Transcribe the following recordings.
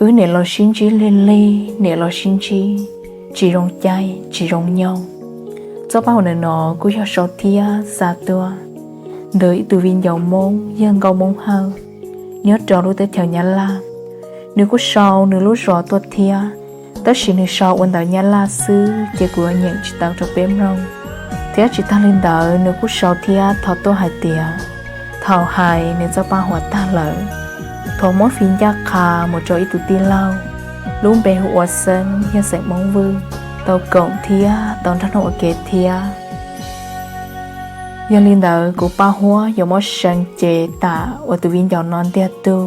Wb niam los sib ntsib lig lig, niam los sib ntsib tsis zoo caij tsis zoo nyoog. Txoj paj huam ntawm no kuj yog sau thiab xa tuaj ntawm ib tug viv ncaus Hmoob yog nkauj Hmoob Hawj nyob rau lub teb chaws Nyab Laj. Nws kuj sau nws lub zos tuaj thiab, tab sis nws sau ua ntawv Nyab Laj xwb ces kuv yuav nyeem tsis tau rau peb mloog. Thiab tsis tag li ntawd nws kuj sau thiab thov tuaj hais tias thaum hais nws txoj paj huam tag lawm, thov muab fij ncaj qha mus rau ib tug tij laug, lub npe hu ua Xeeb, yog xeem Hmoob Vwj, tau koom thiab tau nrog nws ua ke thiab. Yog li ntawd kuv Paj Huab yuav muab seev ces tam uas tus viv ncaus no ntiag tug,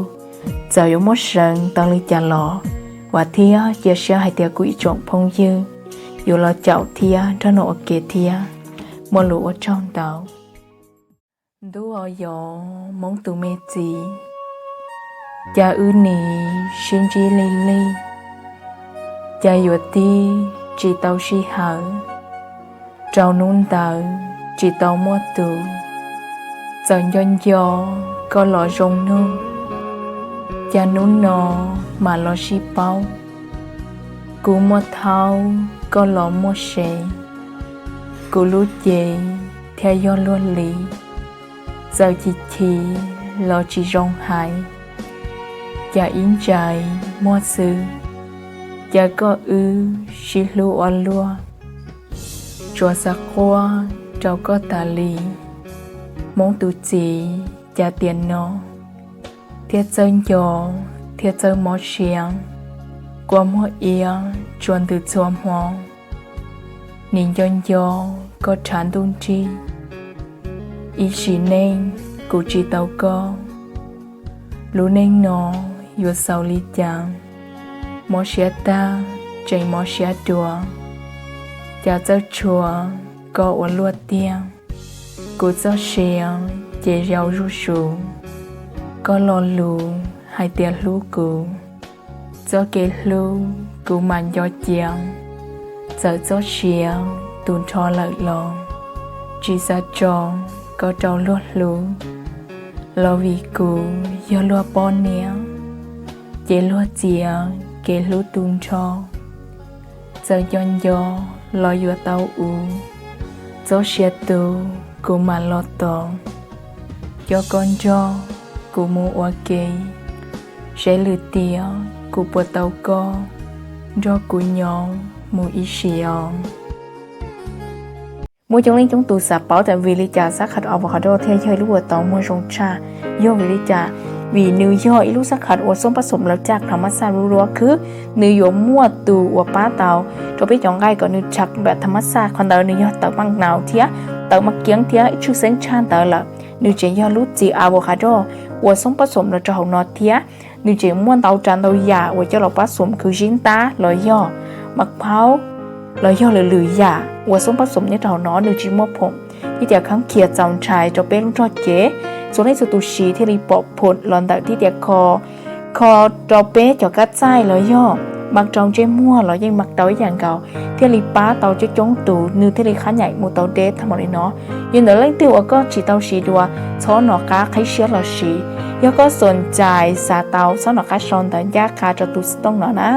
txawm yuav muab seev tau li cas los vam thiab cia siab hais tias kuv ib tsoom phooj ywg yuav los caum thiab nrog nws ua ke thiab. Muaj lus ua tsaug ntau. Ntuj os yos, Hmoob tus me txiv, cas wb nim sib ntsib lig lig, cas yuav tib tsis tau sij hawm, rau hnub ntawd tsis tau muaj tus, txawm nco nco koj los zoo nug, cas hnub no mam los sib paub. Kuv muaj thaub koj los muaj sev, kuv lub cev thiaj yog luag li, txawm chim chim los tsis zoo hais, cas ib ntsais muag xwb, cas koj wb sib hlub ua luaj. Tsuas xav quaj rau koj tas li, Hmoob tus txiv, cas tiam no thiaj txawj nco thiaj txawj mob siab, kua muag iab tsuas ntws txhua hmo, nim nco nco koj rhav ntuj nrig. Ib sim neej kuv tsis tau koj, lub neej no yuav xaus li cas? Mob siab tag tseem mob siab dua, cas txawj tshua koj ua luaj tiag. Kuv txoj sia ces yau zuj zus, koj lo lus hais tias hlub kuv. Txoj kev hlub kuv mam nco cia, txawm txoj sia tu nrho lawm los tsis xav tso koj rau luag hlub. Los vim kuv yog luag poj niam, ces luag txiav kev hlub tu nrho. Txawm nco nco los yuav tau ua, txoj sia tu kuv mam los tos. Coj koj nrog kuv mus ua ke, seb lwm tiam kuv puas tau koj nrog kuv nyob mus ib sim os. Muaj coob leej coob tus xav paub tas vim li cas xab khat avocado thiaj yog ib lub uas tau muag zoo tshaj. Yog vim li cas? Vim nws yog ib lub xab khat uas xoob pab xoom lawv caj khav mab xaj lub luab khwb, nws yuav muaj tus uas pab tau rau peb cov nqaij kom nws tshaj npam thav mab xaj. Qhov ntawd nws yog tawv maj naus thiab tawv maj kiab thiab tshwj xeeb tshaj ntawd lawm. Nws tseem yog lub txiv avocado uas xoob pab xoom los rau hauv no thiab. Nws tseem muaj ntau tsav ntau yam uas coj los pab xoom khwv zib ntab los yog maj phaub los yog lwm lwm yam uas xoob pab xoom nyob rau hauv no nws tsis muaj phoom. Thiab cas kheev khiav txaus ntshai rau peb lub nrog cev, txhua leej txhua tus siv thiaj li pom phoom los ntawm thiab tias kho, kho rau peb cov kab txaij los yog mas rau ntsej muag los yeej mas rau ib yam nkaus, thiaj li pab tau coob coob tus nws thiaj li qhab nyaim mus tau deb tag npaum li no. Yog ntawd leej twg uas koj tsis tau siv dua, txhob hnov qab qhib siab los siv. Yog koj xoom cais xav tau txhob hnov qab sau ntawv ncaj qha rau tus xov tooj no na.